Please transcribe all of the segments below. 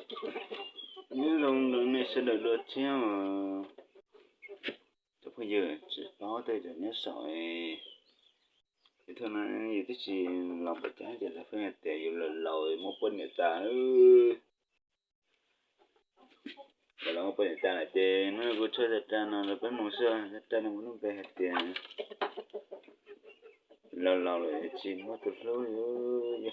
Nyob zoo rau nej sawv daws dua thiab os. Cov phooj ywg tsis paub tej cov nyob saum YouTube no, yus twb tsis los npaum cas ces lawv pheej hais tias yus laus laus muab poj niam tas. Laus laus muab poj niam tas lawm ces hnub no kuv tshaj tag raj no rau peb mloog xwb, tag raj no muaj lub npe hais tias laus laus lawm tsis muaj tus hlub li.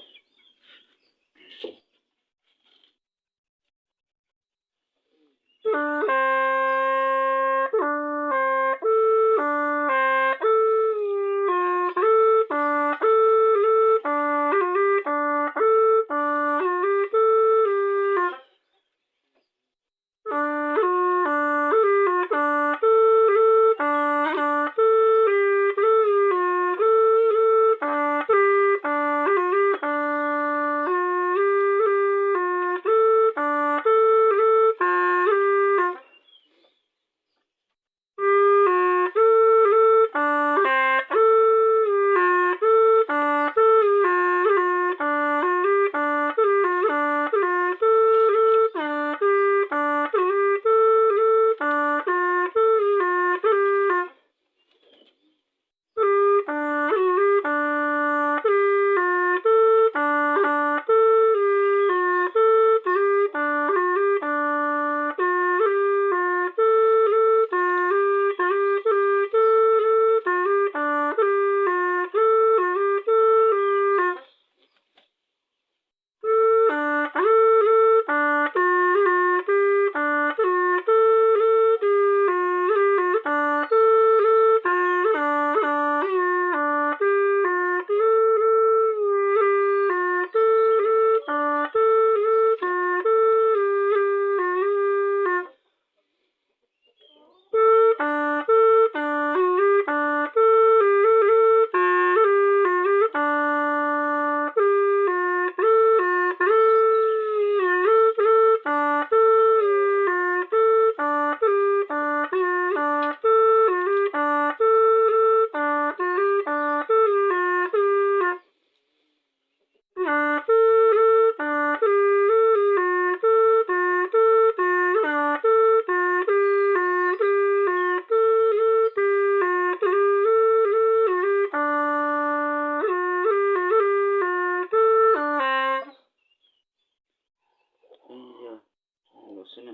Yog lus xwb na,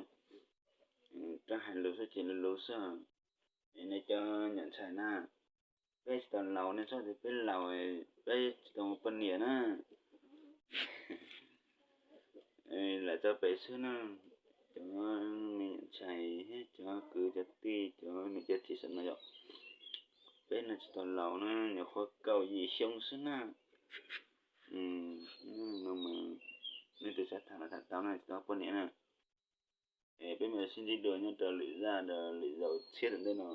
rab hais lus xwb ces lus lus xwb. Nej cov niam ntxhais na, peb tsis tau laus, nej txhob tias peb laus, peb tsis tau poj niam na. Lam tso pem xwb na, cov me niam ntxhais thiab cov kwv cov tij, cov niam cov txiv xav no yom, peb no tsis tau laus na, nyuam qhuav kaum yim xyoo xwb na. No mas nej tus xav tham los tham tau na, tsis tau poj niam na. Es peb mam sib ntsib dua nyob rau lwm zaj, lwm zaus tshiab tom ntej no.